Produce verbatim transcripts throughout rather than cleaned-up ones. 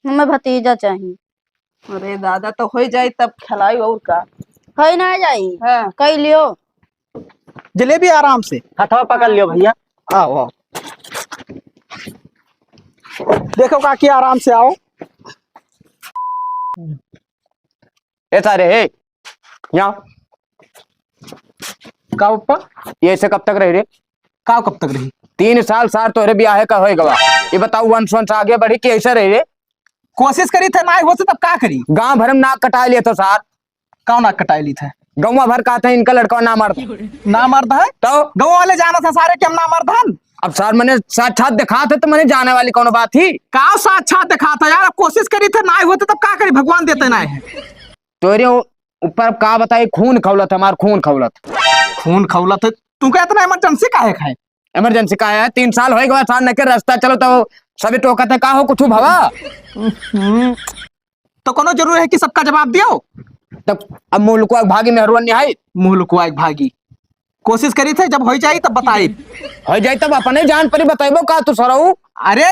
हमें भतीजा चाही। अरे दादा, तो होइ जाई तब खिलाई, और का? होइ ना जाई। हाँ। कई लियो। जलेबी आराम से। हथवा पकड़ लियो भैया। आओ, आओ। देखो काकी, आराम से आओ। ए सारे, ए, यहाँ। का पप्पा? ये ऐसे कब तक रही रे? का कब तक रही? तीन साल सार तोहरे बियाहे का होए गवा। ये बताओ, वंश वंश आगे बढ़ी कि ऐसे रही रे? कोशिश करी थे, नाहीं होत तब का करी? गांव भर में नाक कटाए लिए तो सार। कौन नाक कटाए ली थे? गौवा भर का था इनका लड़का नामर्द। नामर्द है? तो? गौवा वाले जाना था सारे कि हम नामर्द हन। अब सार मने साक्षात देखा थे तो मने जाने वाली कौन बात थी? का साक्षात देखा था यार? अब कोशिश करी थे, नाहीं होत तब का करी? भगवान देते नाहीं है। तोरे उ-, ऊपर का बताई, खून खौलत है, हमार खून खौलत। खून खौलत है? तुमका इतना emergency काहे का है? Emergency का है? तीन साल होइ गवा, सार नके रास्ता चलो तो सभी टोकत है, का हो कुछ भवा? हम्म, तो कोनो जरूरी है कि सबका जवाब दियो? तब अब मुंह लुकवा के भागी मेहरुआ निहाई। मुंह लुकवा के भागी। कोशिश करी थे, जब होइ जाई तब बताई। होइ जाई तब अपने जान परी बताइबो का तू सरऊ? अरे,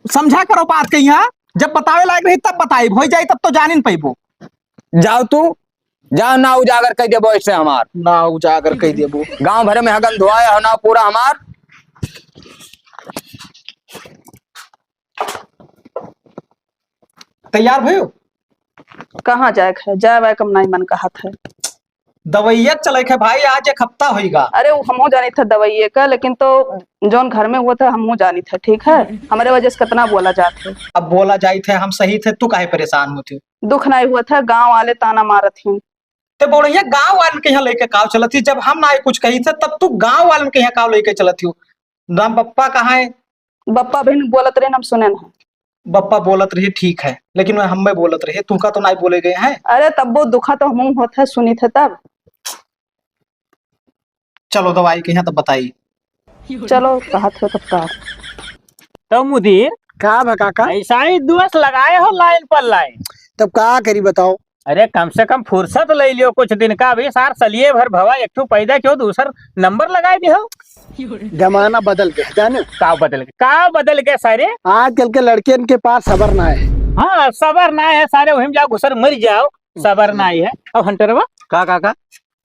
समझा करो बात के यहाँ, जब बतावे लायक रही तब बताई, होइ जाई तब तो जान ही न पैबो। जाओ तू, जाओ ना उजागर कइ देबो ऐसे हमार। ना उजागर कइ देबो। गांव भर में हगन धोआया हो ना पूरा हमार। तैयार भयो? कहाँ जाए के है? जाए वाए के नाहीं मन कहत है। दवाइया चले के भाई, आज एक हफ्ता होइगा। अरे, वो हमहू जानी थे दवाइये का, लेकिन तो जौन घर में हुआ था, हमहू जानी थे, ठीक है? हमरे वजह से कितना बोला जात है। अब बोला जाई थे, हम सही थे, तू काहे परेशान होती हो? दुख नाहीं हुआ था, गाँव वाले ताना मारत हैं। ते बड़ैया, गाँव वालन के यहाँ लेके काव चलत ही? जब हम ना कुछ कही थे, तब तू गाँव वालन के यहाँ काव लेके चलत ही? राम बप्पा कहाँ है? बप्पा बहिन बोलत रहे, हम सुने ना। बप्पा बोलत रहे, ठीक है, लेकिन वह हमें बोलत रहे, तुमका तो नाहीं बोले गए हैं। अरे, तब वो दुखा तो हमहू होत है, सुनी थे तब। चलो, दवाई के यहाँ तब बताई। चलो, कहत हो तब का। तो मुदीर, का बा काका? ऐसा ही दोष लगाए हो लाइन पर लाइन। तब का करी बताओ? अरे, कम से कम फुर्सत ले लियो कुछ दिन का। अभी सार सलिए भर भवा, एक ठो पैदा कियो, दूसर नंबर लगाए दिहो। जमाना बदल गया, जाने? का बदल गया? का बदल गया सारे? आजकल के लड़कियन के पास सबर ना है। हाँ, सबर ना है सारे, वहीं जाओ घुसर मर जाओ, सबर ना है। अब हंटरवा? का, का, का?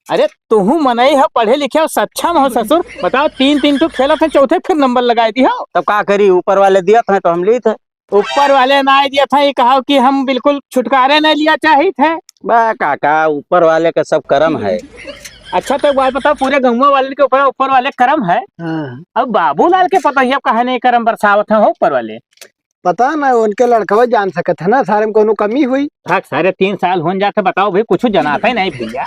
अरे, तुहू मनई हो, पढ़े लिखे हो, सक्षम हो ससुर। बताओ, तीन, तीन ठो खेलत है, चौथे फिर नंबर लगाए दिहो। तब का करी, ऊपर वाले दियत हैं तो हम लीत है। ऊपर वाले नाहीं दियत हैं, ये कहो कि हम बिल्कुल छुटकारे नहीं लिया चाहित है। बा काका, ऊपर वाले का सब करम है। अच्छा, तो एक बात बताओ, पूरे गौवा वाले के ऊपर ऊपर वाले करम है? हाँ। अब बाबूलाल के पतोहिया काहे नहीं करम बरसावत है हो ऊपर वाले? पता ना, उनके लड़कवा जान सकत है ना, सारे में कोनो कमी हुई। हाँ, सारे तीन साल होन जात है, बताओ भाई, कुछ जनात है नहीं भैया।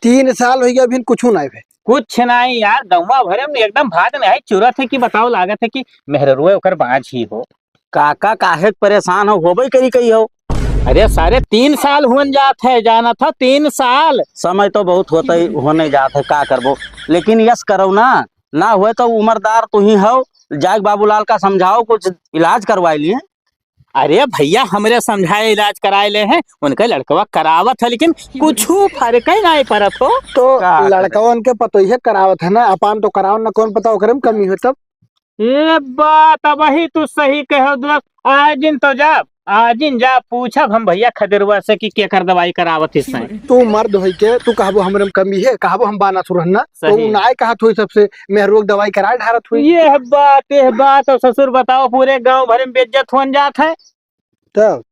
तीन साल होइ गया, अभी कुछ नाहीं भे। कुछ नाहीं यार, गौवा भरे में एकदम भात नहीं चुरत है कि बताओ, लागत है कि मेहररुए ओकर बाँझ ही हो। काका काहे के परेशान हो, होबे करी कही हो। अरे सारे तीन साल होन जात है, जाना था तीन साल। समय तो बहुत होते ही होने जात है, का करबो, लेकिन यस करो ना, ना होए तो उम्रदार तू ही हो, जाए बाबूलाल का समझाओ, कुछ इलाज करवाए लिए। अरे भैया, हमरे समझाए इलाज कराए ले हैं, उनके लड़कवा करावत है, लेकिन कुछ फर्क ही नहीं पड़त हो। तो का लड़कवन के पतोहिए करावत है ना, अपन तो करावन ना, कौन पता ओकरे में कमी हो तब। ये बात अब ही तू सही कहो दोस्त, आजिन तो जाब, आजिन जाब, पूछब हम भैया खदेरुआ से कि केकर दवाई करावत हिस्सा। तू मर्द होई के तू कहबो हमरे में कमी है, कहबो हम बाना सुरहन ना, तो सही। उ नाय कहत होई सबसे मेहरुआ के दवाई कराए ढारत होई। ये बात, ये बात, और ससुर बताओ, पूरे गांव भर में बेइज्जत होन जात है। तब?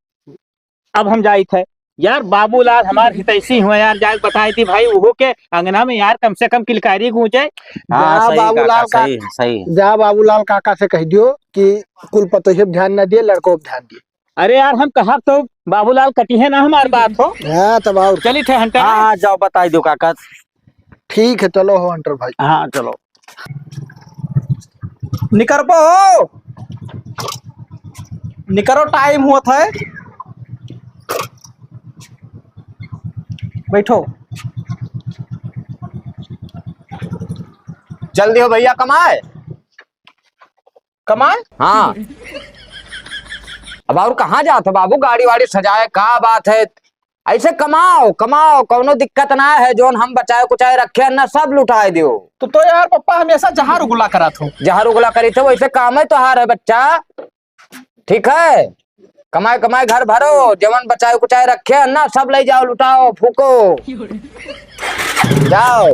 अब हम जाइत है। यार, बाबूलाल हमार हितैषी हुआ यार, जाके बताई थी भाई, उहो के अंगना में यार, कम से कम किलकारी गूंजे। हाँ, जा सही बाबूलाल काका, का, सही, सही। जा बाबूलाल काका से कह दियो कि कुल पतोहिए पे ध्यान ना दिए, लड़को पे ध्यान दिए। अरे यार, हम कहब तो बाबूलाल कटिहे ना हमार बात हो। हाँ, तब और चली थे हंटर। हाँ, हाँ, जाओ बताई दो काका। ठीक है, चलो हो हंटर भाई। हाँ, चलो। निकरबो हो, निकरो, टाइम हुआ था। बैठो। जल्दी हो भैया, कमाए। कमाए? हाँ। अब और कहाँ जात हो बाबू, गाड़ी वाड़ी सजाए, का बात है? ऐसे कमाओ, कमाओ, कौनो दिक्कत ना है, जोन हम बचाए कुचाए रखे हैं ना, सब लुटाए दियो। तो, तो यार पप्पा हमेशा जहर उगला करत हो। जहर उगला करी थे, वैसे काम है तोहार है बच्चा, ठीक है? कमाए कमाए घर भरो, जवन बचाए कुचाए रखे हैं ना, सब ले जाओ, लुटाओ, फूको। जाओ,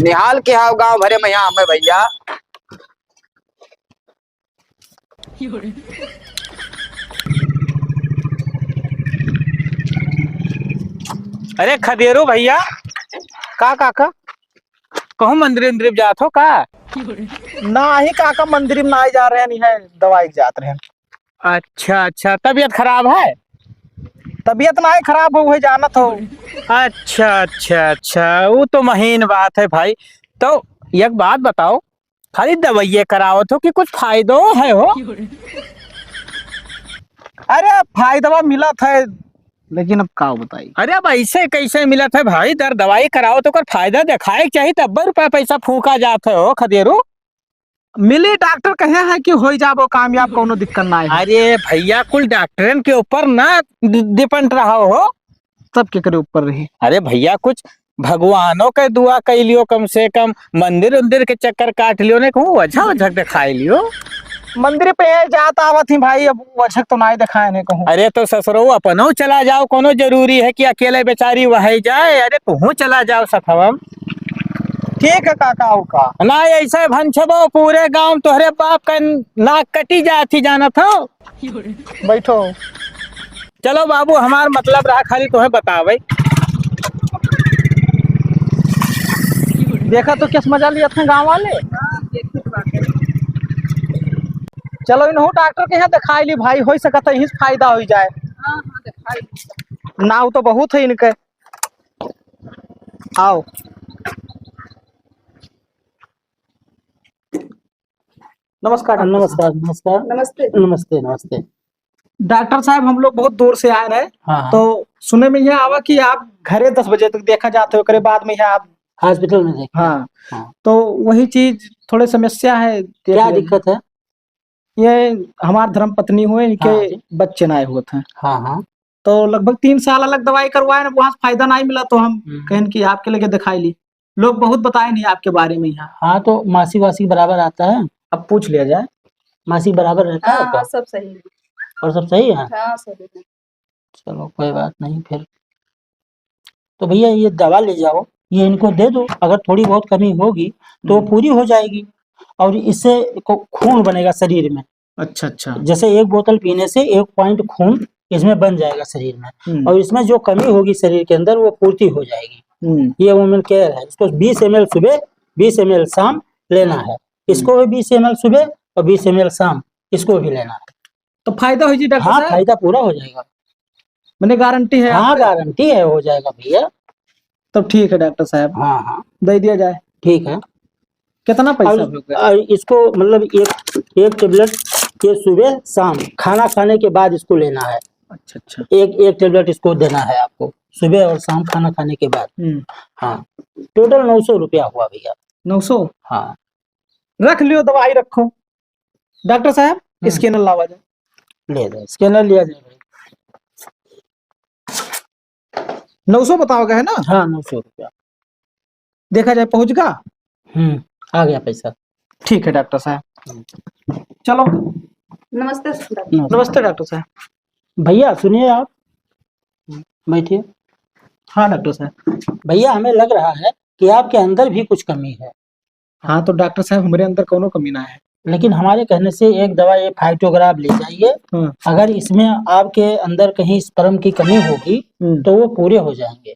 निहाल के आओ गांव भरे में यहाँ हमें भैया। अरे खदेरू भैया, का काका, कहूँ मंदिर उंदिर जात हो का? नाही काका, मंदिर में नाही जा रहे हैं, दवाई के जात रहे हैं। अच्छा अच्छा, तबीयत खराब है? तबीयत नाही खराब हो, वही जानत हो। अच्छा अच्छा अच्छा, वो तो महीन बात है भाई। तो एक बात बताओ, खाली दवाइये करावत हो कि कुछ फायदो है हो? अरे फायदा मिलत है, लेकिन अब का बताई। अरे अब ऐसे कैसे मिलत है भाई? दर दवाई कराओ तो ओकर फायदा देखाए के चाही, तब रुपया पैसा फूका जात है हो खदेरू। मिली, डॉक्टर कहे हैं कि हो जाबो कामयाब, कोनो दिक्कत ना है। अरे भैया, कुल डॉक्टरन के ऊपर ना डि-, डिपेंड रहा हो। तब केकरे ऊपर रही? अरे भैया, कुछ भगवानों के दुआ कइ लियो, कम से कम मंदिर उंदिर के चक्कर काट लियो, नहीं कहूँ ओझा ओझा दिखाई लियो। मंदिर पे है जात आवत ही भाई, अब ओझा तो नाई दिखाए नहीं कहूँ। अरे तो ससुरो अपनो चला जाओ, कोनो जरूरी है कि अकेले बेचारी वही जाए? अरे तुहू चला जाओ सथवा में। ठीक है काका, और का? ना ऐसे भंछबो, पूरे गांव तोहरे बाप का नाक कटी जात ही, जानत हो। बैठो। चलो बाबू, हमार मतलब रहा खाली तोहे बतावे। देखा तो कैस मजा लिया थे गाँव वाले। चलो इनहू डॉक्टर के यहाँ दिखाई ली भाई, हो सकता है यही से फायदा हो जाए। हाँ, हाँ, दिखाई ली। नाव तो बहुत है इनके। आओ। नमस्कार डॉक्टर साहब। नमस्कार, नमस्कार। नमस्ते। नमस्ते, नमस्ते। डॉक्टर साहब, हम लोग बहुत दूर से आए रहे, हाँ, हाँ। तो सुने में यह आवा कि आप घरे दस बजे तक देखा जाते हो, ओकरे बाद में यहाँ आप हॉस्पिटल में देखते हैं। हाँ। हाँ। तो वही चीज, थोड़े समस्या है, देख क्या लेंगे। दिक्कत है? ये हमार धर्म पत्नी हुए, इनके हाँ जी। बच्चे ना आए हुए थे। हाँ, हाँ। तो लगभग तीन साल अलग दवाई करवाए ना, वहाँ से फायदा नहीं मिला, तो हम हम्म। कहन कि आपके लगे दिखाई ली। लोग बहुत बताए नहीं आपके बारे में यहाँ। हाँ, तो मासिक वासिक बराबर आता है? अब पूछ लिया जाए। मासिक बराबर रहता है हाँ, आपका? हाँ, सब सही है। और सब सही है? हाँ, सही है। चलो, कोई बात नहीं फिर। तो भैया, ये दवा ले जाओ, ये इनको दे दो। अगर थोड़ी बहुत कमी होगी, तो हम्म। पूरी हो जाएगी और इससे को-, खून बनेगा शरीर में। अच्छा, अच्छा। जैसे एक बोतल पीने से एक पॉइंट खून इसमें बन जाएगा शरीर में, हम्म। और इसमें जो कमी होगी शरीर के अंदर, वो पूर्ति हो जाएगी। हम्म। ये वुमेन केयर है, इसको बीस एम एल सुबह, बीस एम एल शाम लेना है। इसको हम्म। भी बीस एम एल सुबह और बीस एम एल शाम, इसको भी लेना है। तो फायदा हो जी डॉक्टर हाँ, साहब? फायदा पूरा हो जाएगा। मैंने गारंटी है हाँ, आपका? गारंटी है, हो जाएगा भैया। तब ठीक है डॉक्टर साहब, हाँ, हाँ। दे दिया जाए। ठीक है। कितना पैसा और, होगा? और इसको मतलब एक, एक टेबलेट ये सुबह शाम खाना खाने के बाद इसको लेना है। अच्छा, अच्छा। एक, एक टेबलेट इसको देना है आपको सुबह और शाम खाना खाने के बाद। हम्म। हाँ, टोटल नौ सौ रुपया हुआ भैया। नौ सौ? हाँ। रख लियो, दवाई रखो। डॉक्टर साहब, हम्म। स्कैनर लावा जाए। ले जाए, स्कैनर लिया जाए भाई। नौ सौ बताओ गए है ना? हाँ, नौ सौ रुपया। देखा जाए, पहुँच गा? हम्म, आ गया पैसा। ठीक है डॉक्टर साहब। हम्म। चलो। नमस्ते डॉक्टर। नमस्ते। नमस्ते डॉक्टर साहब। भैया, सुनिए आप। बैठिए। हाँ डॉक्टर साहब। भैया, हमें लग रहा है कि आपके अंदर भी कुछ कमी है। हाँ, तो डॉक्टर साहब, हमरे अंदर कौनो कमी ना है। लेकिन हमारे कहने से एक दवा ये फाइटोग्राफ ले जाइए। हाँ। अगर इसमें आपके अंदर कहीं स्पर्म की कमी होगी, हम्म। तो वो पूरे हो जाएंगे।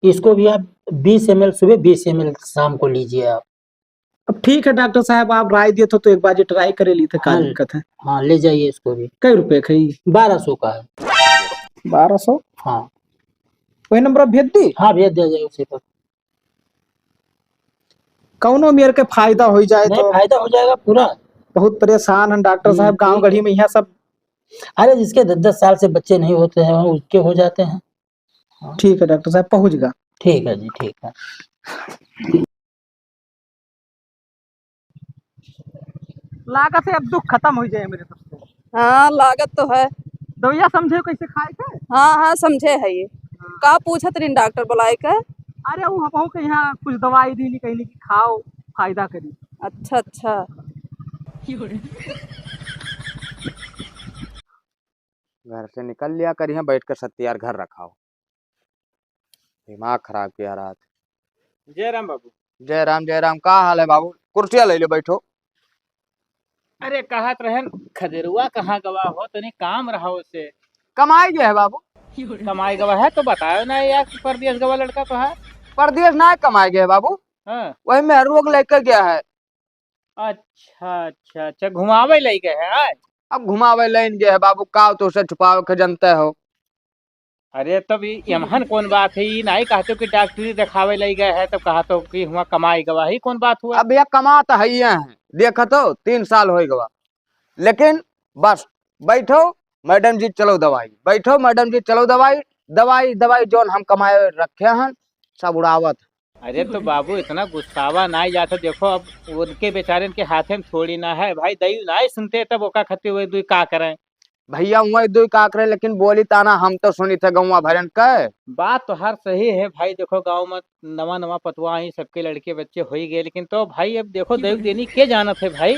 इसको भी आप बीस एम एल सुबह, बीस एम एल शाम को लीजिए आप। अब ठीक है डॉक्टर साहब, आप राय दिए तो, तो एक बार ये ट्राई करे ली थे, का हाँ, दिक्कत है? हाँ, ले जाइए इसको भी। कई रुपए का है? बारह सौ का है। बारह सौ? हाँ। वही नंबर भेज दी? हाँ, भेज दिया जाए उसी पर। कौनो मेर के फायदा हो जाए नहीं, तो। फायदा हो जाएगा पूरा। बहुत परेशान हैं डॉक्टर हम्म, साहब, गाँव ठीक गढ़ी है। में यहाँ सब। अरे, जिसके दस दस साल से बच्चे नहीं होते हैं, उसके हो जाते हैं। हाँ। ठीक है डॉक्टर साहब, पहुँच गा। ठीक है जी, ठीक है। लागत है अब दुख खत्म हो जाए मेरे तरफ से। हाँ, लागत तो है। दवाइया समझे कैसे खाए के? हाँ, हाँ, समझे है ये। हाँ। का पूछत रही डॉक्टर बुलाए के? अरे, वो हम के यहाँ कुछ दवाई दी, कहीं कि खाओ, फायदा करी। अच्छा, अच्छा। घर से निकल लिया करिहे, बैठ के सत्ती यार घर रखाओ। दिमाग खराब किया रात। जय राम बाबू। जय राम, जय राम। का हाल है बाबू? कुर्सिया ले लो, बैठो। अरे, कहत रहन, खदेरुआ कहाँ गवा हो? तनी काम रहा उसे। कमाई गए है बाबू। कमाई गवा है तो बतायो ना यार कि परदेस गवा लड़का तो है। परदेस ना कमाई गए है बाबू। हाँ। वही मेहरू के लेके गया है। अच्छा, अच्छा, अच्छा, घुमावे ले गए है, आय? अब घुमावे लेन गए है बाबू, का तो उसे छुपावे के जनते हो। अरे, तब ई एमहन कौन बात है? ई नाई कहते कि डॉक्टरी देखावे ले गए है, तब कहते कि हुआ कमाई गवा, ई कौन बात हुआ? अब भैया, कमा तो है ही है, देखत हो, तीन साल हो गवा, लेकिन बस बैठो मैडम जी, चलो दवाई, बैठो मैडम जी, चलो दवाई, दवाई, दवाई, जौन हम कमाए रखे हैं, सब उड़ावत। अरे तो बाबू, इतना गुस्सावा ना जाता। देखो, अब उनके बेचारे के हाथे में थोड़ी ना है भाई, दई ना सुनते, तब ओका खातिर वो दुई का करें? भैया, वही दुई का करे, लेकिन बोली ताना हम तो सुनी थे गौवा भरन के। बात तो हर सही है भाई। देखो, गाँव में नवा नवा पतवा आई, सबके लड़के बच्चे हो ही गए, लेकिन तो भाई, अब देखो, दई देनी के जानत है भाई?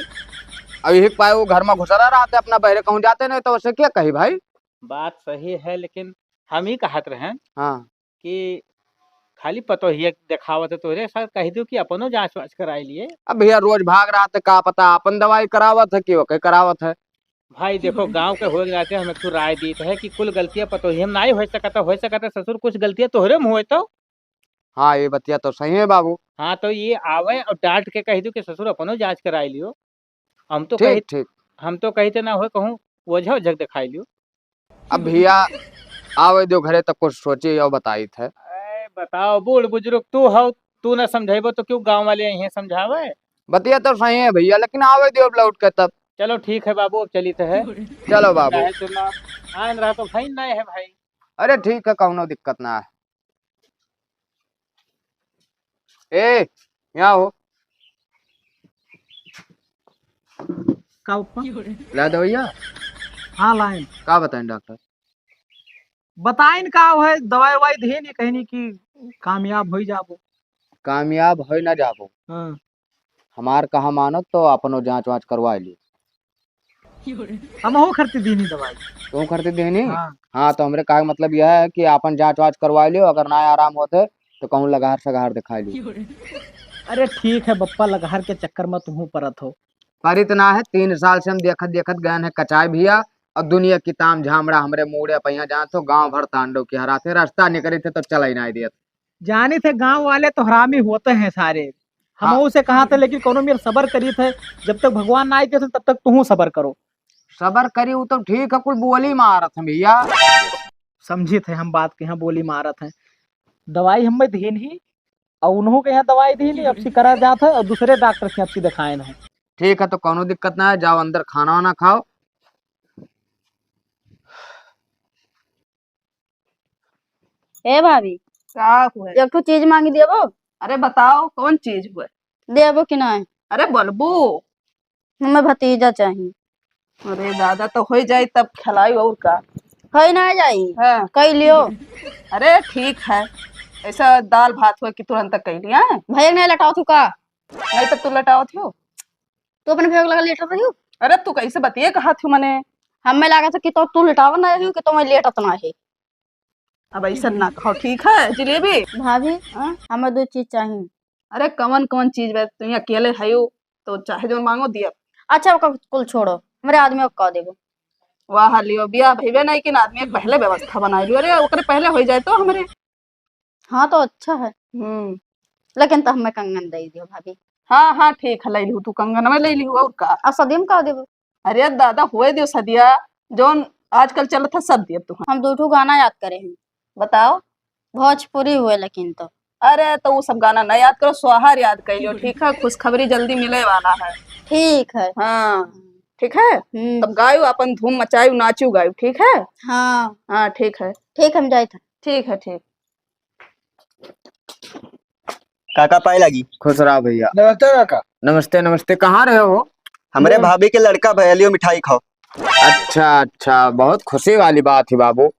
अब यही पाए वो घर में घुसरा रहते, अपना बहरे कहूँ जाते नहीं, तो उसे क्या कही भाई? बात सही है, लेकिन हम ही कहत रहे हाँ। कि खाली पतोहिया देखावत है तोहरे, सर कह दो कि अपनो जांच वांच कराए लिए। अब भैया, रोज भाग रहा था, का पता अपन दवाई करावत है कि ओके करावत है। भाई देखो, गांव के हो जाते, हम एक ठो राय दीत है कि कुल गलतियां पतोहिया में नाई हो सकता, हो सकता ससुर कुछ गलतियां तोहरे में होए तो। हाँ, ये बतिया तो सही है बाबू। हाँ, तो ये आवे और डांट के कह दो कि ससुर अपनो जांच कराए लियो। हम तो ठीक, कही ठीक। हम तो कही थे ना हो कहूँ, ओझा ओझक दिखाई लियो। अब भैया, आवे दो घरे तक कुछ सोची और बताई थे। ए, बताओ, बूढ़ बुजुर्ग तू हो, तू ना समझाइबो तो क्यों गांव वाले यहीं समझावे? बतिया तो सही है भैया, लेकिन आवे दो अब लौट के तब। चलो ठीक है बाबू, अब चली तो है। चलो बाबू। चाहे तो ना, आन रहा तो भाई ना है भाई। अरे ठीक है, कौनो दिक्कत ना है। ए, यहाँ हो। का पप्पा? ला दवाइया? हाँ, लाइन। का बताएं डॉक्टर? बताइन का है, दवाई ववाई दिए नहीं, कहीं नहीं कि कामयाब हो ही जाबो। कामयाब हो ही ना जाबो। हाँ। हमार कहा मानो तो अपनो जांच वांच करवा ली। हमहू खर्च दीनी दवाई। तू खर्च देनी? हाँ। हाँ, तो हमरे कहे के मतलब यह है कि आपन जांच वांच करवा लियो, अगर ना आराम होते तो कहूँ लगहर सगहर दिखा लियो। अरे ठीक है बप्पा, लगहर के चक्कर में तुहू परत हो। परित ना है, तीन साल से हम देखत देखत गए हैं कचाई भैया, और दुनिया की ताम झामड़ा हमरे मूड़े पे यहाँ जात हो, गांव भर तांडव की हराते, रास्ता निकले थे तो चला ही नहीं देत। जानी थे गांव वाले तो हरामी होते हैं सारे। हाँ। हमहू से कहा था, लेकिन कोनो मेर सबर करी थे, जब तक भगवान ना आए थे, तब तक तुहू सबर करो। सबर करी, वो तो ठीक है, कुल बोली मारत हैं भैया। समझी थे हम बात के, यहाँ बोली मारत हैं। दवाई हमें दीन ही, और उन्हों के यहाँ दवाई दीन ही, अब सी करा जात है, और दूसरे डॉक्टर से अब सी दिखाए हैं। ठीक है, तो कोनो दिक्कत ना है, जाओ अंदर खाना वाना खाओ। ए भाभी, का हुए? एक ठो चीज मांगी देबो? अरे बताओ, कौन चीज हुए? देबो कि नहीं? अरे बोलबू। हमें भतीजा चाहिए। अरे दादा, तो हो जाई तब खिलाई, और का? होई ना जाई। हाँ। कई लियो। अरे ठीक है, ऐसा दाल भात हुए कि तुरंत कई लिया। भैया नहीं लटाओ तू का? नहीं तो तू लटाओ थियो। तू अपने भैया के लगा लेटत रही हो? अरे तू कैसे बतिये कहा थियो मने? हमें लगा था कि तो तू लेटावा ना रही हो कि तो मैं लेटत ना है। अब ऐसा ना कहो, ठीक है जिलेबी? भाभी, हाँ? हमें दो चीज चाहिए। अरे कवन कवन चीज बे, तुम अकेले हयो तो चाहे जो मांगो दिया। अच्छा, ओका कुल छोड़ो, हमरे आदमी को कह देबो। वाह लियो, बियाह भइबे नहीं कि आदमी के पहले व्यवस्था बनाई लियो। अरे ओकरे पहले हो जाए तो हमरे। हाँ, तो अच्छा है। हम्म। लेकिन तो हमें कंगन दे दियो भाभी। हाँ, हाँ, ठीक है, ले लिहू तू कंगन, मैं ले लिहू, और का? आ सदिया में का देबो? अरे दादा, होए दियो सदिया, जौन आजकल चलत है, सब दियो तू। हम दू ठो गाना याद करे हैं। बताओ। भोजपुरी हुए लेकिन तो। अरे, तो वो सब गाना नहीं याद करो, सोहर याद कर लियो, ठीक है? खुशखबरी जल्दी मिले वाला है। ठीक है। हाँ, ठीक है? हम्म। तब गायू, अपन धूम मचायू, नाचू गायू, ठीक है? हाँ। हाँ, ठीक है। ठीक, हम जाइत हैं। ठीक है, ठीक। काका, पाए लागी। खुश रहा भैया। नमस्ते काका। नमस्ते, नमस्ते। कहाँ रहे हो? हमरे हम्म। भाभी के लड़का भैया, लियो मिठाई खाओ। अच्छा, अच्छा, बहुत खुशी वाली बात है बाबू।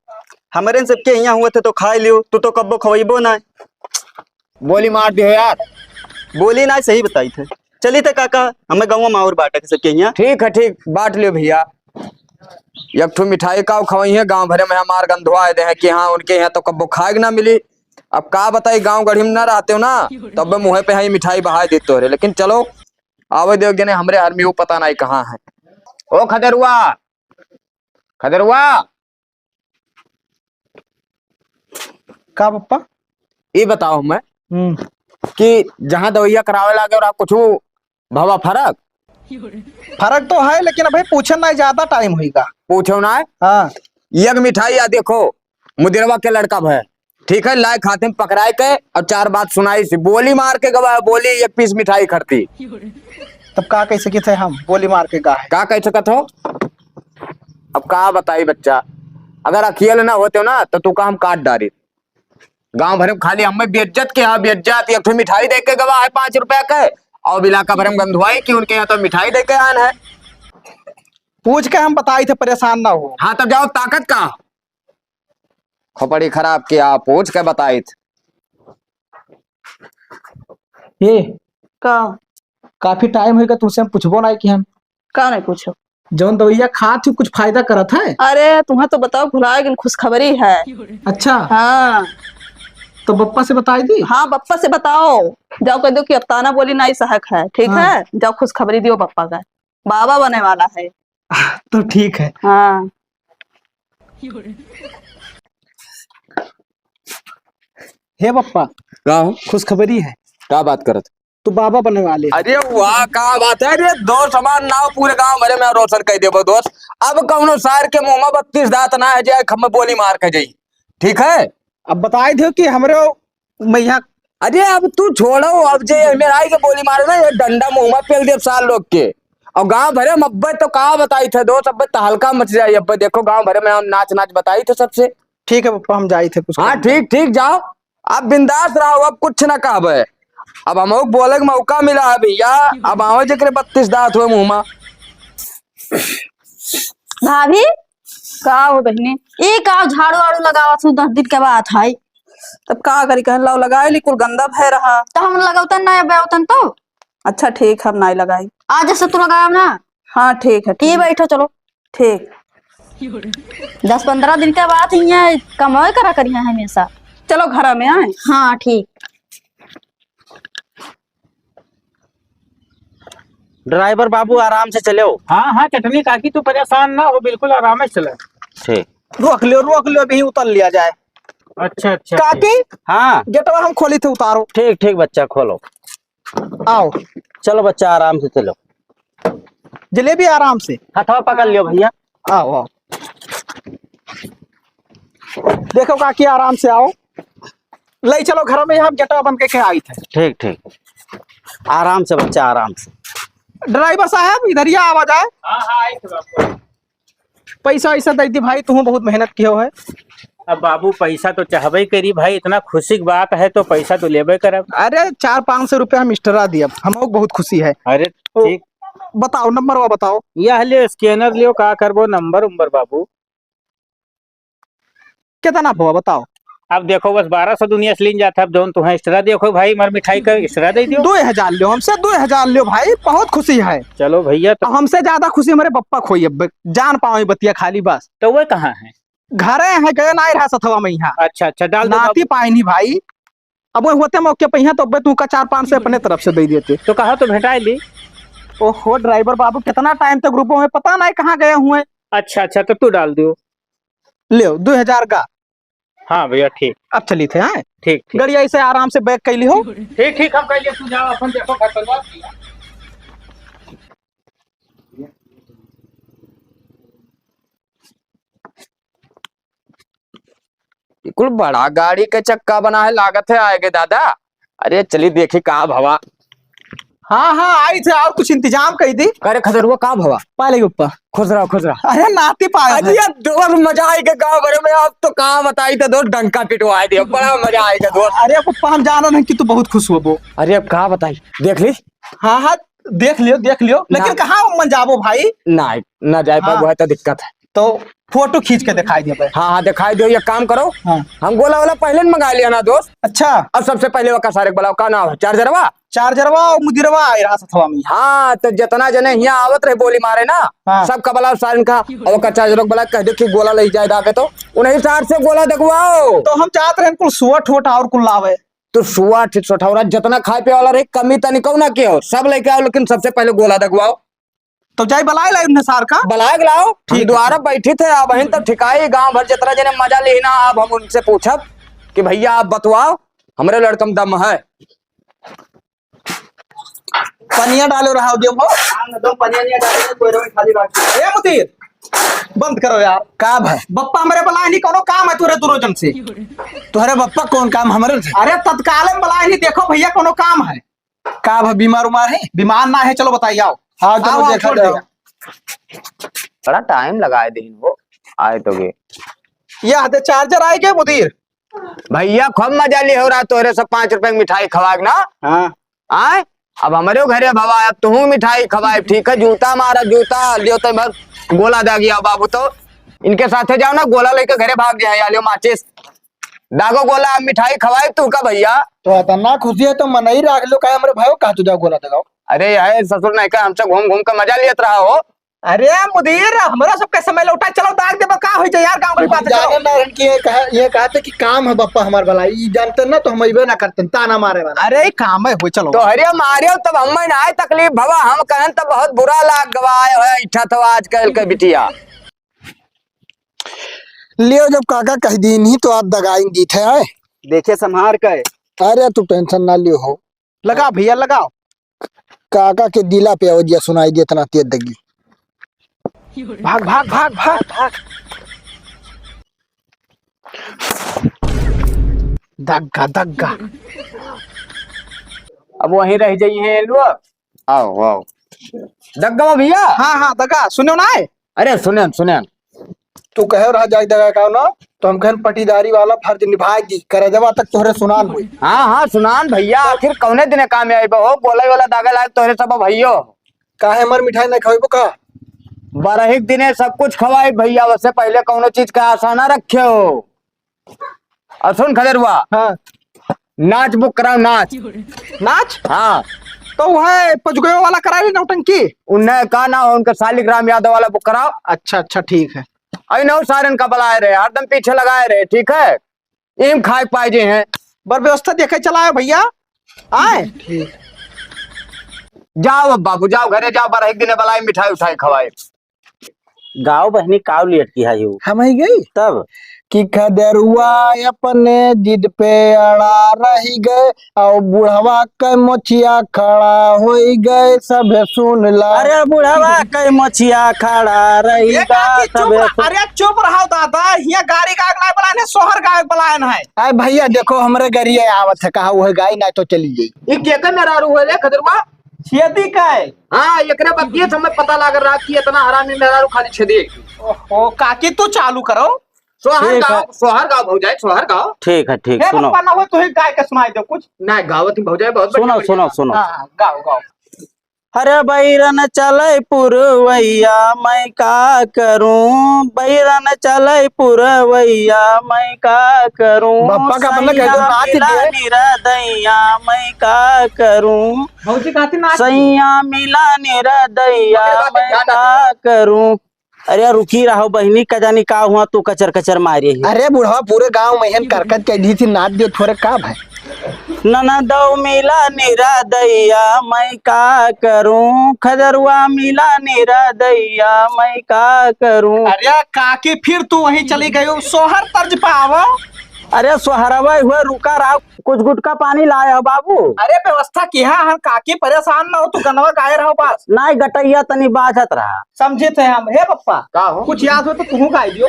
हमरे सबके यहाँ हुआ थे तो खाए लियो, तू तो कब्बो खवैबो ना। बोली मार दियो यार। बोली ना, सही बताई थे। चली थे काका, हमें गाँव में और बांटे के सबके यहाँ। ठीक है, ठीक, बांट लियो भैया। एक ठो मिठाई का खवइहें, गाँव भरे में हमार गंधवा दे हैं कि हाँ, उनके यहाँ तो कब्बो खाए के ना मिली। अब का बताई, गाँव गढ़ी में ना रहते हो ना, तब मुँहे पे हाँ मिठाई बहाय देते हो रे। लेकिन चलो, आवे देव जने हमरे आदमी, वो पता नहीं कहाँ है। ओ खदेरुआ, खदेरुआ। का पप्पा? ई बताओ हमें हम्म। कि जहाँ दवइया करावे लागे और आप कुछ भवा फरक? फरक तो है, लेकिन अभी पूछे ना, ज्यादा टाइम होइगा। पूछो ना। हाँ। एक मिठाई या देखो, मुदिरवा के लड़का भय, ठीक है, लाए खाते में पकड़ाए के और चार बात सुनाई से बोली मार के गवा है, बोली एक पीस मिठाई खरती। तब का कह सकी थे हम, बोली मार के गा है। का कह सकत हो? अब का बताई बच्चा, अगर अकेले ना होते हो ना तो तू का हम काट डारी। गांव भरे में खाली हमें बेइज्जत के, हाँ बेइज्जत, एक ठो मिठाई दे के गवा है पाँच रुपया के, और इलाका भरे में गंधुआई कि उनके यहाँ तो मिठाई दे के आन है। पूछ के हम बताई थे, परेशान ना हो। हाँ तब जाओ, ताकत का खोपड़ी खराब किया, पूछ के बताइत। ए, का? काफी टाइम होइगा तुमसे हम पूछबो नाई कि हम। का नहीं पूछो? जौन दवाइया खात ही कुछ फायदा करत है? अरे तुम्हें तो बताओ, भुला गेल, खुशखबरी है। अच्छा। हाँ। तो बप्पा से बताई दी? हाँ, बप्पा से बताओ, जाओ कह दो कि अब ताना बोली नाई सहक है, ठीक हाँ। है, जाओ खुशखबरी दियो बप्पा का। बाबा बने वाला है। तो ठीक है। हाँ। हे बप्पा, का हो? खुशखबरी है। का बात करत? तू बाबा बने वाले। अरे वाह, का बात है। अरे दोस्त, हमार नाव पूरे गांव भरे में रोशन कर देबो दोस्त। अब कौनो सार के मुंह में बत्तीस दांत ना है जे हम बोली मार के जाई, ठीक है? अब बताई दियो कि हमरे मैया। अरे अब तू छोड़ो, अब जे मेरा आई के बोली मारे ना, ये डंडा मुंह में पेल दे सार लोग के। और गांव भरे में अब्बे तो का बताई थे दोस्त, अब्बे तो हल्का मच जाए। अब्बे देखो गांव भरे में हम नाच नाच बताई थे सबसे। ठीक है पप्पा, हम जाई थे कुछ हाँ काम। ठीक ठीक, जाओ, अब बिंदास रहो, अब कुछ ना कहबे। अब हमहू के बोले के मौका मिला है भैया, अब आओ जेकरे बत्तीस दांत हुए मुंह में। भाभी, का हो बहिनी? ई का झाड़ू वाड़ू लगावत हूँ, दस दिन के बात है। तब का करी, कहन लाओ लगाए ली, कुल गंदा भय रहा। तो हम लगावतन ना, अब आवतन तो। अच्छा ठीक, हम नाई लगाई। आज से तू लगाव ना। हाँ ठीक है, ये ठीक। बैठो, चलो। ठीक। दस पन्द्रह दिन के बाद यहाँ कमाई करा करिया हमेशा। चलो घर में आए। हाँ ठीक। ड्राइवर बाबू आराम से चलो। हाँ हाँ चटनी काकी, तू परेशान ना हो, बिल्कुल आराम से चला। ठीक। रोक लियो, रोक लियो, अभी उतर लिया जाए। अच्छा अच्छा। काकी, हाँ। गेटवा हम खोली थे, उतारो। ठीक ठीक बच्चा, खोलो। आओ। चलो बच्चा, आराम से चलो। जलेबी आराम से। हथवा पकड़ लियो भैया। आओ, आओ। देखो काकी, आराम से आओ। ले चलो घर में, हम गेटवा बंद करके आई थे। ठीक ठीक, आराम से बच्चा, आराम से। ड्राइवर साहब, इधर ही आवा जाए। हाँ हाँ, आई थे बाबू। पैसा वैसा दे दी भाई, तू बहुत मेहनत कियो है। अब बाबू, पैसा तो चाहबे करी भाई, इतना खुशी की बात है तो पैसा तो लेबे करब। अरे चार पाँच सौ रुपया हम extra दियब, हमहू बहुत खुशी है। अरे तो ठीक। बताओ, नंबर वा बताओ। यह लियो, scanner लियो, का करबो नंबर उम्बर बाबू। कितना भवा बताओ? अब देखो, बस बारह सौ दुनिया से लीन जात है, अब जौन तुम्हें extra देखो भाई, हमार मिठाई का extra दे दियो। दो हजार लियो हमसे, दो हजार लियो भाई, बहुत खुशी है। चलो भैया, तो अब हमसे ज्यादा खुशी हमारे बप्पा खोई, अब जान पाओ बतिया खाली बस। तो वो कहाँ है? घरे है, गए ना रहा सथवा में यहाँ। अच्छा अच्छा, डाल दो नाती बाबू। पाइनी भाई, अब वो होते मौके पे यहाँ तो अब तू का चार पाँच सौ अपने तरफ से दे देते। तो कहा तो भेटाई ली। ओहो ड्राइवर बाबू, कितना टाइम तक रुको, हमें पता नहीं कहाँ गए हुए। अच्छा अच्छा, तो तू डाल दियो। ले दो हजार का। हाँ भैया, ठीक। अब चली थे, हाँ? ठीक, ठीक। गड़िया इसे आराम से back कैली हो। ठीक, ठीक, हम कैली, तू जाओ, अपन देखो घर परिवार। ई कुल बड़ा गाड़ी के चक्का बना है, लागत है आएगे दादा। अरे चली देखी का भवा। हाँ, हाँ, आई थे, और कुछ इंतजाम कई दी। अरे खदेरुआ, का भवा? पा ले ऊपर। खुश रहो, खुश रहो। अरे नाती पाया अरे था। ये दोस्त मजा आएगा गाँव भरे में, अब तो का बताई तो दोस्त, डंका पिटवा दिया, बड़ा मजा आएगा दोस्त। अरे पप्पा, हम जाना नहीं कि तू बहुत खुश होबो। अरे अब का बताई, देख ली। हाँ, हाँ, देख लियो, देख लियो, लेकिन ना। कहाँ मन जाबो भाई? ना, ना जाए हाँ। पाबो है तो दिक्कत है। तो फोटो खींच के दिखाई देबे। हाँ, हाँ, दिखाई दो, एक काम करो। हाँ। हम गोला वाला पहले न मंगा लिया ना दोस्त। अच्छा। अब सबसे पहले ओका सारे के बुलाओ, का नाम है? चार्जरवा? चार्जरवा और मुदिरवा आए रहा सथवा में। हाँ, तो जितना जने हियाँ आवत रहे बोली मारे ना, हाँ। सब का बुलाओ सारे का, और ओका चार्जरवा के बुला के कह दो कि गोला ले जाए दाबे तो, उन्हीं सार से गोला दगवाओ। तो हम चाहत रहे कुल सुअट होट और कुल लावे। तो सुअट सोठौरा जितना खाए पिए वाला रहे, कमी तनिको ना के हो, सब लेके आओ, लेकिन सबसे पहले गोला दगवाओ। तो जाई बलाए लाई उन्हें सार का। बलाए के लाओ, हम ठीक है, द्वारा ठीक। बैठी थे, अब हम तो ठिकाई गांव भर जितना जने मजा ली ना, अब हम उनसे पूछब कि भैया आप बतवाओ, हमरे लड़कम दम है। पनिया डालो रहा देव हो। हाँ, दो पनिया नहीं डाले, कोई रोई खाली बाकी। ए मुदीर, बंद करो यार। का भाई? बप्पा हमरे बलाए नहीं, कोनो काम है तोरे दोनों जन से। तोहरे बप्पा कौन काम हमरे से? अरे तत्काल में बलाए नहीं, देखो भैया कोनो काम है। का भाई बीमार उमार है? बीमार ना है, चलो बताइए आओ। हाँ, चलो आओ, आओ, देखा छोड़ जाओ। देगा। बड़ा टाइम लगाए दिन हो, आए तो गे। यह दे चार्जर आए के मुदीर? भैया खूब मजा ली हो रहा तोहरे सब पाँच रुपए की मिठाई खवा के ना। हाँ। आए, अब हमरे घरे भवा, अब तुहूँ मिठाई खवाए, ठीक है, जूता मारा, जूता लियो तो भर गोला दागी आओ बाबू, तो इनके साथे जाओ ना, गोला लेके घरे भाग जाए, या लियो माचिस, दागो गोला, मिठाई खवाए तू का भैया। तो इतना खुशी है तो मनई राख लो, काहे हमरे भाई कहा तू जाओ गोला दगाओ। अरे यार ससुर नहीं का हमसे घूम घूम के मजा लियत रहा हो। अरे मुदीर, हमरा सबके समय लौटा, चलो दाग देबो, का होई जाए यार, गाँव की बात है, जाने चलो। ना रहन कि ये कहा, ये कहा थे कि काम है बप्पा हमार वाला, ई जानते ना तो हम अइबे ना करते, ताना मारे वाला। अरे काम है, हो चलो। तो हरिया मारियो तब हमें ना आए तकलीफ भवा, हम कहन तब बहुत बुरा लाग गवा है, ऐठा तो आजकल के बिटिया। लियो जब काका कह दीन ही तो आप दगाइन दीत है आए। देखे संभार के। अरे तू टेंशन ना लियो हो। लगाओ भैया लगाओ। काका के दिला पे आवाजिया सुनाई दे इतना तेज दगी। भाग भाग भाग भाग भाग। दग्गा दग्गा। अब वहीं रह जाइए लोग। आओ आओ। दग्गा भैया। हाँ हाँ दग्गा सुनो ना। अरे सुनेन सुनेन। तू कहे रहा जाए दगा का ना, तो हम कहन पटीदारी वाला फर्ज निभाए दी, करे जवा तक तोहरे सुनान होई। हाँ हाँ सुनान भैया, आखिर कौने दिने काम में आइबो हो, गोलाई वाला दागा लाग तोहरे सब भैयो। काहे हमार मिठाई नहीं खवाइबो का? बरहिक दिने सब कुछ खवाई भैया, वसे पहले कौनो चीज का आशा ना रखे हो। और सुन खदेरुआ। हाँ। नाच बुक कराओ, नाच। नाच? हाँ। तो वह पजुगयो वाला करा ली नौटंकी? उन्हें का ना हो, उनका शालिग्राम यादव वाला बुक कराओ। अच्छा, अच्छा, ठीक है। अरे नौ सारन का बलाए रहे, हरदम पीछे लगाए रहे, ठीक है? इम खाए पाए जे हैं। बर व्यवस्था देखे चलाए भैया। आए? ठीक। जाओ अब बाबू, जाओ घरे जाओ, बारह एक दिन बलाए, मिठाई उठाई खवाए। गाओ बहनी, काव लियट की है यू? हम ही गई? तब? कि खदेरुआ अपने जिद पे अड़ा रही गए, और बुढ़वा के मोछिया खड़ा होई गए, सभे सुन ला। अरे बुढ़वा के मोछिया खड़ा रही ए बा, काकी, चुप सभे रह, सुन अरे चुप रहो दादा, हियाँ गारी गायक ना बुलाए हैं, सोहर गायक बुलाए हैं। अरे भैया देखो, हमरे गरिया आवत है, कहा वह गाई ना तो चली गई। ई केकर मेहरारू है रे खदेरुआ? छेदी का है। हाँ, एकरे बतिये से हमें पता लाग रहा कि इतना हरामी मेहरारू खाली छेदी है। ओहो, काकी तू चालू करो। सोहर ठीक गाओ, है। सोहर गाओ भौजाई, सोहर गाओ। ठीक है, ठीक, हे सुनो। बप्पा ना हो, तू ही गाय के सुनाई दो कुछ। नहीं, गावत ही भौजाई बहुत सुनो, बढ़िया, सुनो, बढ़िया। सुनो। हाँ, हाँ, गाओ, गाओ। अरे बैरन चलै पुरवैया, मैं का करूं? बैरन चलै पुरवैया, मैं का करूं? बप्पा का बंदा कह दो, सैया नाच मिला दिए। निरदैया, मैं का करूं? भौजी कहती नाच। सैया मिला निरदैया, अरे बात मैं ध्यान का रखो। करूं? अरे रुकी रहो बहिनी, का जानी का हुआ तू कचर कचर मारे ही। अरे बुढ़वा पूरे गांव में हन करकट के ढीसी नाच दे थोरे का भाई। ननदौ मिला निरदैया मैं का करूं, खदरुआ मिला निरदैया मैं का करूं। अरे काकी फिर तू वहीं चली गई, सोहर तर्ज पे आवा। अरे सोहरवा हुआ रुका रहा। कुछ गुटखा पानी लाए हो बाबू? अरे व्यवस्था किहा हन काकी, परेशान ना हो, तू गनवा गाए रहो बस। नाई गटैया तनी बाजत रहा। समझे थे हम। हे पप्पा, का हो? कुछ याद हो तो तुहू गाई दियो।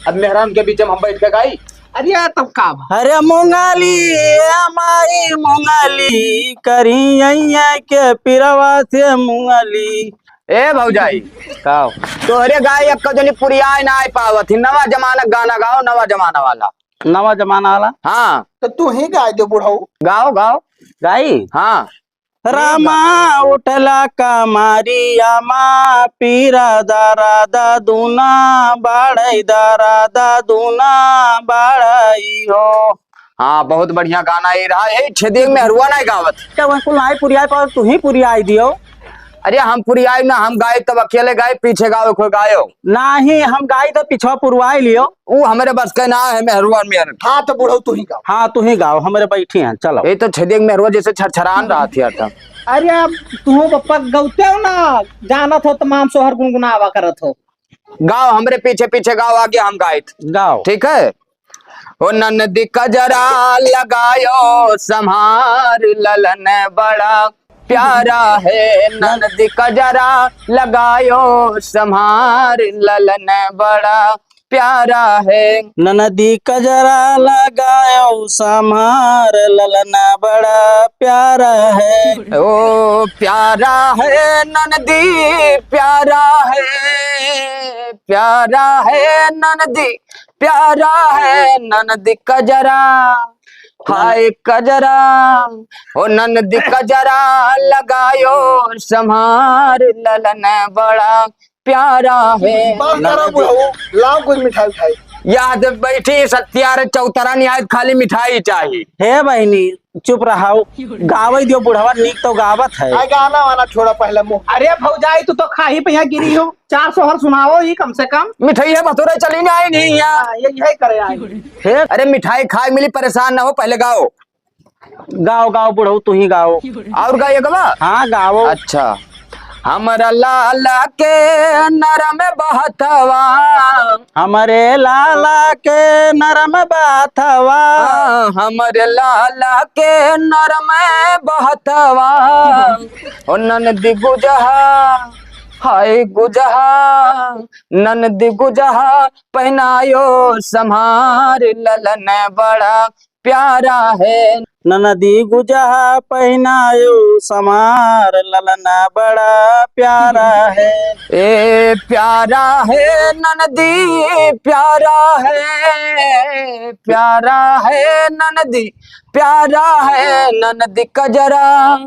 अब मेहरान के बीच में हम बैठ के गाई? अरे यार तब का बा? अरे मुंगाली, ए माई मुंगाली, करी अइया के पिरवा से मुंगाली। ए भौजाई, का हो? तोहरे गाय एक जनी पुरियाए ना आए पावत ही, नवा जमाना गाना गाओ, नवा जमाना वाला। नवा जमाना वाला? हाँ। तो तू ही गाय दे बुढ़ऊ। गाओ, गाओ। गाई? हाँ। रामा उठला कमारिया मा, पीरा दरद दूना बाड़ई, दरद दूना बाड़ई हो। हाँ, बहुत बढ़िया गाना ये रहा। ए, छेदी मेहरुआ नाहीं गावत। क्या वह कुल नाहीं पुरियाई पावत, तू ही पुरियाई दियो। अरे हम पुरियाई ना, हम गाई तब अकेले गाई, पीछे गाओ कोई गायो। नाहीं, हम गाई तो पिछवा पुरवाई लियो। ऊ हमरे बस के ना है, मेहरुआ मेहर। हाँ, तो बुढ़ऊ तू ही गाओ। हाँ, तू ही गाओ, हमरे बैठी हैं, चलो। ये तो छेदी मेहरुआ जैसे छरछरान रहा थी हरदम। अरे अब तू बप्पा गौते हो ना, जानत हो तमाम सोहर गुनगुनावा करत हो। गाओ, हमरे पीछे पीछे गाओ, आगे हम गाइत। गाओ। ठीक है। ओ ननदी कजरा लगायो संभार, ललन बड़ा प्यारा है। ननदी कजरा लगायो संभार, ललन बड़ा प्यारा है। ननदी कजरा लगायो संभार, ललन बड़ा प्यारा है। ओ प्यारा है ननदी, प्यारा है, प्यारा है ननदी, प्यारा है ननदी कजरा, हाय कजरा। ओ ननदी कजरा लगायो संभार, ललन बड़ा प्यारा है। बात करो बुढ़ऊ, लाओ कुछ मिठाई उठाई। याद बैठी सत्यार चौतरा निहायत खाली मिठाई चाही। हे बहिनी, चुप रहाओ, गावे दियो बुढ़वा, नीक तो गावत है। आ गाना वाना छोड़ा पहले मुँह। अरे भौजाई, तू तो खाही पे यहाँ गिरी हो, चार सोहर सुनाओ ही कम से कम। मिठाई है भतुरे चली नहीं आई नहीं यहाँ। हाँ, ये, यही करे आई। हे अरे मिठाई खाए मिली, परेशान ना हो, पहले गाओ। गाओ, गाओ बुढ़ऊ, तू ही गाओ। और गाइए गवा? हाँ, गाओ। अच्छा। हमरा लाला के नरम बहतवा। हमरे लाला के नरम बहतवा। हाँ, हमरे लाला के नरम बहतवा। ओ ननदी गुजहा, हाय गुजहा, ननदी गुजहा, पहनायो संभार ललन बड़ा प्यारा है। ननदी गुजहा पहनायो संभार, ललना बड़ा प्यारा है। ए प्यारा है ननदी, प्यारा है, प्यारा है ननदी, प्यारा है ननदी कजरा।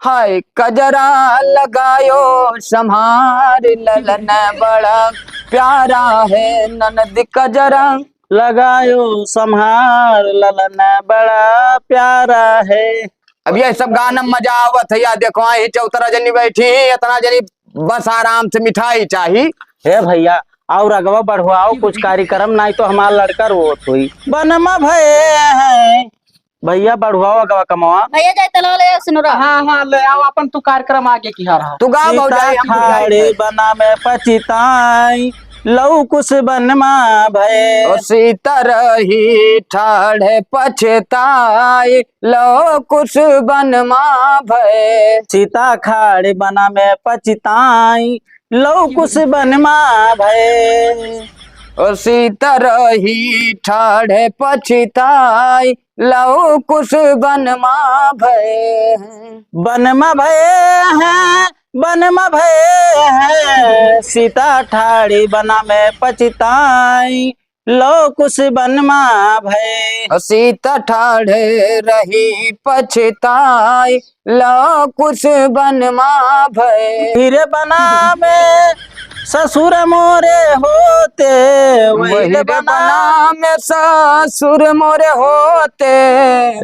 हाय कजरा लगायो संभार, ललन बड़ा प्यारा है ननद कजरा। लगायो संभार, ललन बड़ा प्यारा है। अब ये सब गाना मजा आवत है यार। देखो, यही चौतरा जनी बैठी, इतना जनी बस आराम से मिठाई चाही। हे भैया, और अगवा बढ़वाओ कुछ कार्यक्रम, नाहीं तो हमार लड़का रोत होई। बनमा भये हैं, भैया बढ़वाओ अगवा कमवा। भैया जाए तलाव ले आओ सिनुरा। हाँ, हाँ, ले आओ अपन तू कार्यक्रम आगे की हार। तू गा सीता भौजाई, हम खाड़े बुझाई। बना में पछिताई, लऊ कुछ बनमा भये। ओ सीता रही ठाढ़े पछिताई, लऊ कुछ बनमा भये। सीता खाड़े बना में पछिताई, लऊ कुछ बनमा भये। ओ सीता रही ठाढ़े पछिताई, लऊ कुछ बनमा भये। बनमा भये हैं, बनमा भये हैं, सीता ठाढ़ी बना में पछिताई, लऊ कुछ बनमा भये। ओ सीता ठाढ़े रही पछिताई, लऊ कुछ बनमा भये। हीरे बना में ससुर मोरे होते, वही वही रे बना बना में ससुर मोरे होते।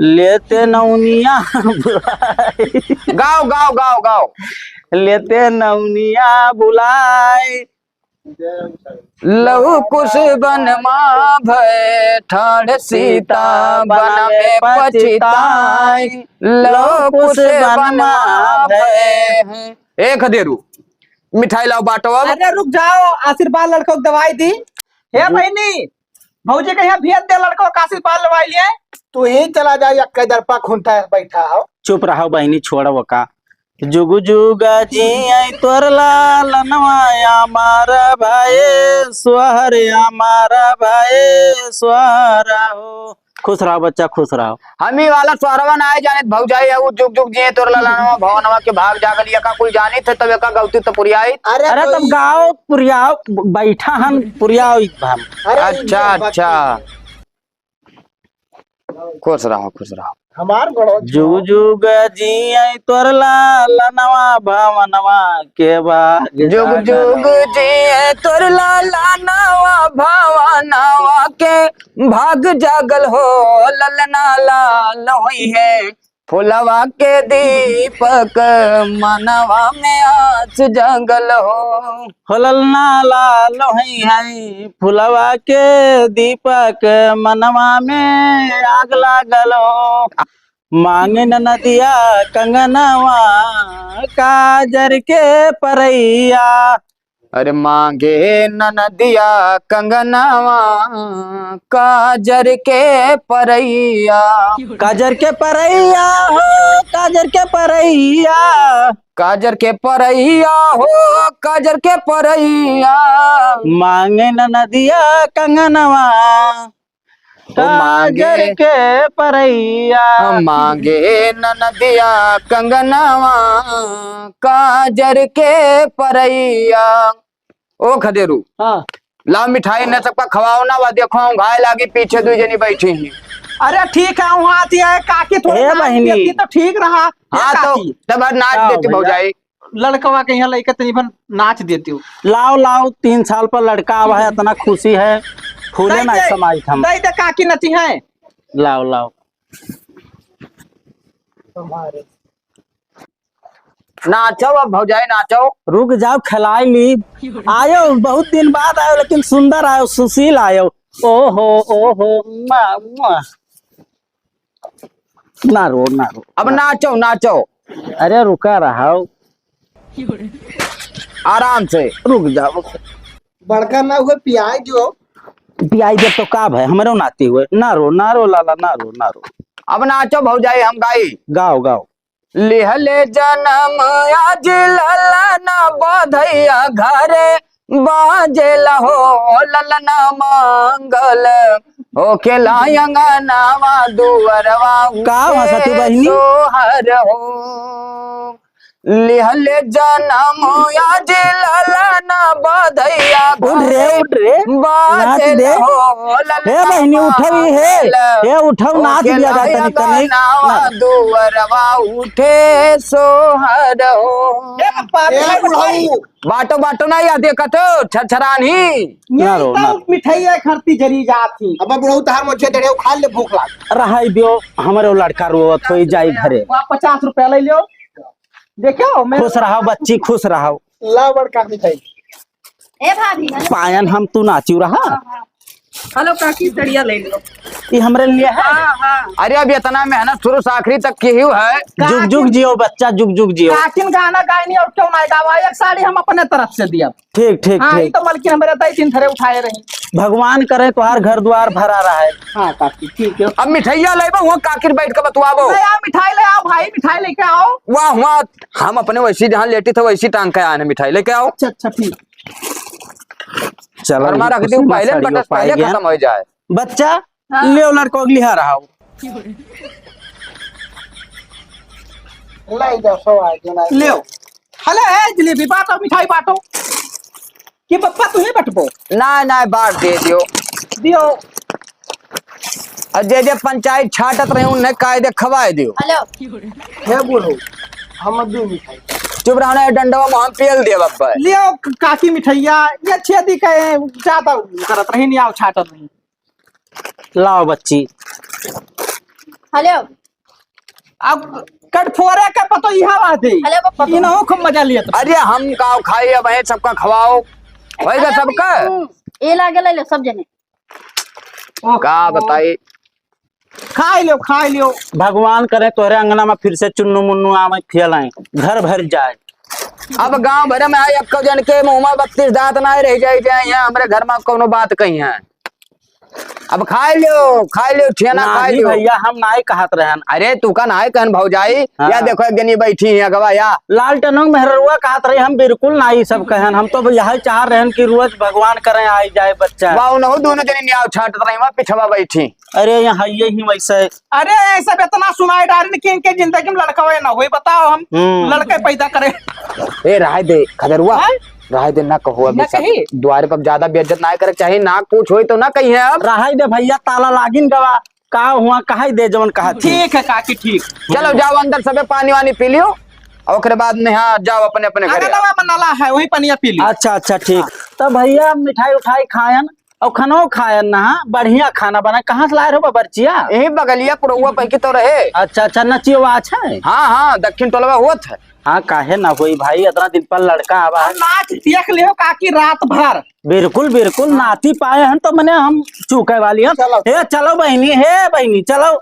लेते नौनिया बुलाई। गाओ, गाओ, गाओ, गाओ। लेते नौनिया बुलाई। लऊ कुछ बनमा भये, ठाढ़ सीता बना में पछिताई। लऊ कुछ बनमा भये। एक देरू मिठाई लाओ, बांटो अब। अरे रुक जाओ, आशीर्वाद लड़को के दवाई दी। हे हम्म। बहिनी, भौजी के यहाँ भेज दे, लड़को का आशीर्वाद लवाई लिए। तू ही चला जा, यक्का दरपा खुंटा है बैठा हो। चुप रहो बहिनी, छोड़ो का। जुग जुग जिये तोर लालनवा, अमर भये सोहर, अमर भये सोहर हो। खुश रहो बच्चा, खुश रहो। हम ही वाला सोहरवा नाहीं जानित भौजाई, उ जुग जुग जिये तोर ललनवा, भवनवा के भाग जागल, एका कुल जानित है, तब एका गौती तो पुरियाई। अरे अरे तो तब ई गाओ, पुरियाओ, ब-, बैठा हम, पुरियाओ एक बार। अरे अच्छा, ई अच्छा। खुश रहो, खुश रहो। हमार बड़ो जुग जुग जिए तोर लालनवा भवनवा के भाग जुग जागल जुग हो। जिए तोर लालनवा भवनवा के भाग जागल हो। ललना लाल होई है फुलवा के दीपक मनवा में आस जागल हो। हो ललना लाल होई है फुलवा के दीपक मनवा में आग लागल हो। मांगे ननदिया कंगनवा काजर के परैया। अरे मांगे ननदिया कंगनवा काजर के परैया। काजर के परैया हो, काजर के परैया। काजर के परैया हो, काजर के परैया। मांगे ननदिया कंगनवा ओ मांगे काजर के परैया। मांगे ननदिया कंगनवा काजर के परैया। ओ खदेरू, हाँ। लाओ मिठाई न सबका खवाओ ना, वा देखो हम घाय लागी पीछे दुई जनी बैठी ही। अरे ठीक है, वहाँ आती है काकी, थोड़ी ए नाच बहिनी। देती तो ठीक रहा। हाँ, तो काकी। तब नाच का देती भैया? भौजाई। लड़कवा के यहाँ लइके तनी भर नाच देती हूँ। लाओ, लाओ, तीन साल पर लड़का आवा है, इतना खुशी है, फूले दे ना दे, समाई हम। दे दे, काकी नची है। लाओ, लाओ। नाचो अब भौजाई, नाचो। रुक जाओ, खिलाई ली। आयो, बहुत दिन बाद आयो, लेकिन सुंदर आयो, सुशील आयो। ओहो, ओहो, मुआ, मुआ। ना रो, ना रो, अब ना। नाचो, नाचो। अरे रुका रहो। आराम से। रुक जाओ। बड़का ना हुए, पियाई जो। पियाई जब तो का भाई, हमरो नाती हुए। ना रो, ना रो लाला, ना रो, ना रो। अब नाचो भौजाई, हम गाई। गाओ, गाओ। लिहले जनम आज ललन बधैया घरे बाजेला हो ललन मंगल होखेला अंगनवा दुअरवा का भाषा तू बहिनी? सोहर हो। लिहले जनम आज ललन बधैया उठ रे, घरे उठ रे, नाच बाजेला दे। हो ललन हे बहिनी, उठवी हे। मंगल हे उठव, नाच होखेला दिया जाता नहीं, तनिक। अंगनवा दुअरवा उठे सोहर हो। ए पप्पा, ए बुढ़ऊ। बाटो, बाटो ना या देखत हो, छरछरान ही। ना रो, ना रो। मिठाई है, खरती जरी जात ही। अब बुढ़ऊ तहार मोछे दड़े खा ले, भूख लाग। रहाई दियो, हमरे लड़का रोवत होई, जाई घरे। वाह, पचास रुपया ले लियो। देखो, मैं खुश रहो बच्ची, खुश रहो। ला बड़का मिठाई। ए भाभी, हेलो। पायन हम तू नाचू रहा। हाँ, हाँ। हेलो काकी, सड़िया ले लो। ये हमरे लिए है? हाँ, हाँ। अरे अब इतना मेहनत शुरू से आखिरी तक की ही है। जुग जुग काकी जियो बच्चा, जुग जुग जियो। काकिन गाना गायनी और क्यों ना गावा, एक साड़ी हम अपने तरफ से दिया। ठीक, ठीक, हाँ, ठीक। ये तो मलकिन हमरे दई तीन धरे उठाए रही। भगवान करे तोहार घर द्वार भरा रहे। हाँ काकी, ठीक है। अब मिठाइया लेबो, वहाँ काकिर बैठ के बतवाबो। ले आ मिठाई, ले आ भाई, मिठाई लेके आओ। वाह, वाह, हम अपने वैसी जहाँ लेटी थे वैसी टांग के आए हैं, मिठाई लेके आओ। अच्छा, अच्छा, ठीक। चलो, और हमारा खुशी रख दी, पहले साड़ियों बटस पहले पाएंगे। खत्म हो जाए। बच्चा, हाँ। ले लड़को अगली हार आओ। लाई जाओ, सौ आ गए, लाई ले। जाओ। हले, ए, जलेबी बाटो, मिठाई बाटो। कि पप्पा तू ही बटबो? ना, ना, बांट दे दियो। दियो। और जे जे पंचायत छाटत रहे, उन्हें कायदे खवाए दियो। हेलो। हे बूढ़ो, हम दू मिठाई। चुप रहो ना, डंडवा में हम पेल दिया बप्पा। लियो क-, काकी मिठाइया, ये छेदी के ज्यादा करत रही, नहीं आओ छाटत रही। लाओ बच्ची। हेलो। अब कटफोरे के पतो इहा बात है। हेलो, पप्पा। इनहु खूब मजा लियत। अरे हम काव खाई, अब है सबका खवाओ। होएगा अरे, सबका? हम्म, ये लागे ले लो सब जने। ओह, का ओह। बताई? खाई लो, खाई लो। भगवान करे तोहरे अंगना में फिर से चुन्नू मुन्नू आवे, खेलें, घर भर जाए। अब गांव भर में आए, एक्को जन के मुंह में बत्तीस दांत ना रह जाए, जाए यहाँ हमरे घर में कोनो बात कही है। अब खाई लियो, खाई लियो, छेना खाई नहीं लियो। भैया, हम नाई कहत रहन। अरे, तू का नाई कहन भौजाई? हाँ। या देखो, एक जनी बैठी है अगवा, या। लालटनो मेहररुआ कहत रही, हम बिल्कुल नाई सब कहन। हम तो यही चाह रहन कि रोज भगवान करें आई जाए बच्चा। वाह, उनहु दोनों जनी न्याव छाटत रही, वहाँ पिछवा बैठी। अरे, यहाँ यही वैसे। अरे, ये सब इतना सुनाई डारिन कि इनके जिंदगी में लड़का हुए ना हुए, बताओ हम हम्म। लड़के पैदा करें। ए, रहाई दे, खदरुआ। हाँ? रहाई दे, ना कहो अभी ना सब। कही? द्वारे पर ज्यादा बेइज्जत ना करे, चाहे ना कुछ होई तो ना कही है अब। रहाई दे भैया, ताला लागिन गवा। का हुआ, कहा दे जवन कहा थी। ठीक है काकी, ठीक। चलो जाओ अंदर सबे पानी वानी पी लियो, और ओकरे बाद में हाँ जाओ अपने अपने घरे। अंगनवा में नला है, वहीं पनिया पी लियो। अच्छा अच्छा ठीक। तो भैया मिठाई उठाई खायन और खानो खायन ना, बढ़िया खाना बना। कहाँ से लाए रहो बर्चिया? यही बगलिया पुरौआ पैकी तो रहे। अच्छा अच्छा, नचियो अच्छा है। हाँ हाँ, दक्षिण टोलवा होत है। हाँ, काहे ना होई भाई, इतना दिन पर लड़का आवा है। नाच देख लियो काकी रात भर। बिल्कुल बिल्कुल, नाती पाए हैं तो मने हम चूके वाली हैं। चलो। हे चलो बहिनी, हे बहिनी चलो।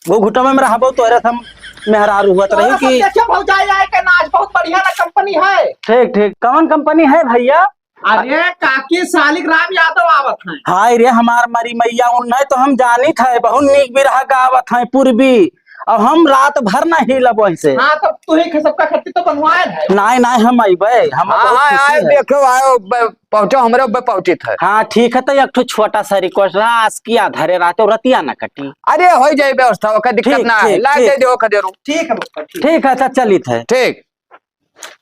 वो घुटवा में रहबो तोरे से हम मेहरारू हुआ तो रही तोरे सब कि देखे भौजाई आए के नाच, बहुत बढ़िया ना कंपनी है। ठीक ठीक, कौन कंपनी है भैया? अरे काकी, शालिक राम यादव आवत हैं। हाय रे हमार मरी मैया, उन्हें तो हम जानित है, बहुत नीक बिरहा गावत हैं पूर्वी। अब हम रात भर ना हिलब वैसे। हाँ, तब तू ही सबका खट्टी तो बनवाए है। नाय नाय, हम अइबे, हम हाँ, बहुत हाँ, खुशी आए, है। देखो, आए, ब-, पहुँचो, हमरे ऊपर पहुँचित है। हाँ ठीक है, तो एक ठो छोटा सा रिक्वेस्ट रहा, आज की आधारे रात और रतिया ना कटी। अरे हो जाए व्यवस्था, ओकर दिक्कत ठीक, ना है, ठीक, लाइट ठीक। दे दो खदेरू। ठीक है बप्पा, ठीक। ठीक है, अच्छा चलित है। ठीक।